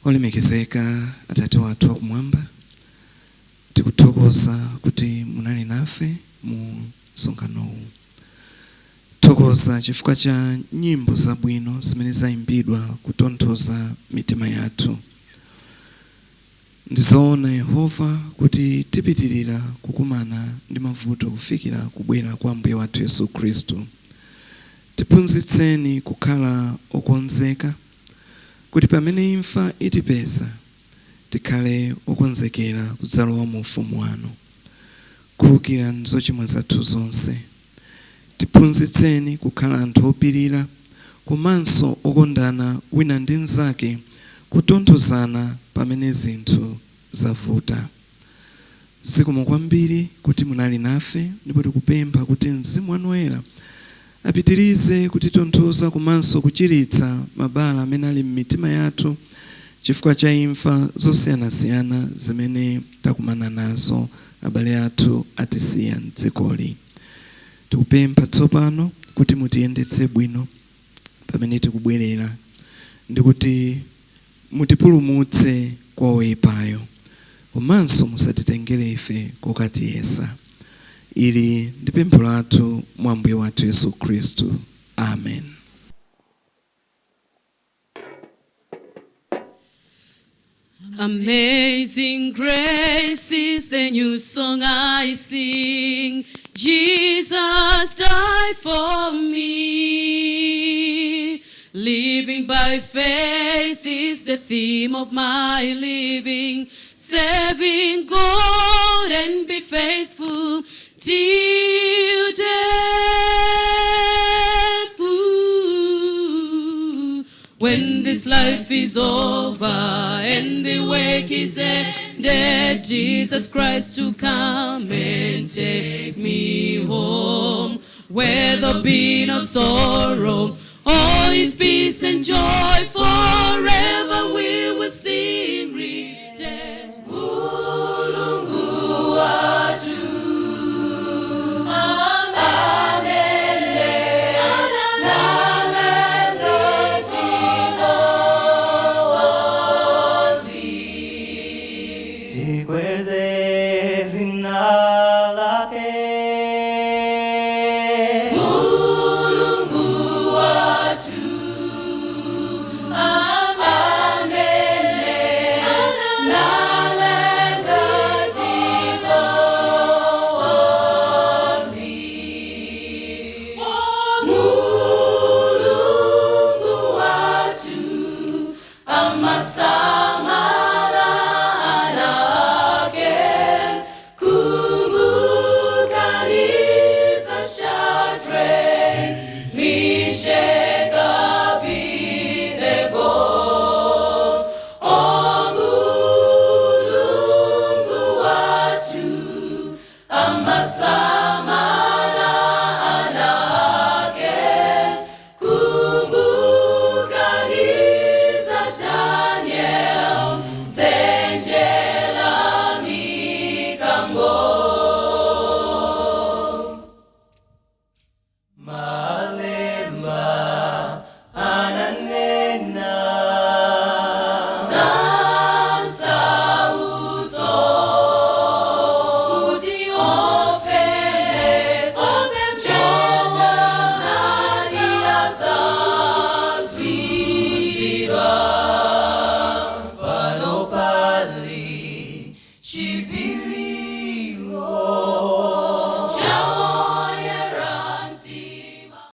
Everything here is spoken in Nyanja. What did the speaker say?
Olemekezeka Atate wathu wakumwamba, tikuthokoza kuti munali nafe mu msonkhanowu. Thokoza chifukwa cha nyimbo zabwino zimene zayimbidwa kutonthoza mitima yathu. Ndizoona Yehova kuti tipitirira kukumana ndi mavuto kufikira kubwera kwa Ambuye wathu Yesu Khristu. Tiphunzitseni kukhala okonzeka kuti pamene imfa itipeza tikhale okonzekera kudzalowa mu ufumu wanu. Khululukirani zochimwa zathu zonse. Tiphunzitseni kukhala anthu opirira komanso okondana wina ndi mnzake, kutonthozana pamene zinthu zavuta. Zikomo kwambiri kuti munali nafe, ndipo tikupempha kuti Mzimu wanu Woyera apitirize kutitonthoza komanso kuchiritsa mabala amene ali m'mitima yathu chifukwa cha imfa zosiyanasiyana zimene takumana nazo, abale athu atisiya m'dzikoli. Tikupempha tsopano kuti mutiyendetse bwino pamene tikubwerera ndi kuti mutipulumutse kwa oyipayo, komanso musatitengere ife kokatiyesa. Ili ndi pempho lathu mwa Ambuye wathu Yesu Khristu. Amen. Amazing grace is the new song I sing. Jesus died for me. Living by faith is the theme of my living. Serving God and be faithful till death. Ooh. When this life is over and the work is ended, Jesus Christ to come and take me home, where there'll be no sorrow, all is peace and joy forevermore.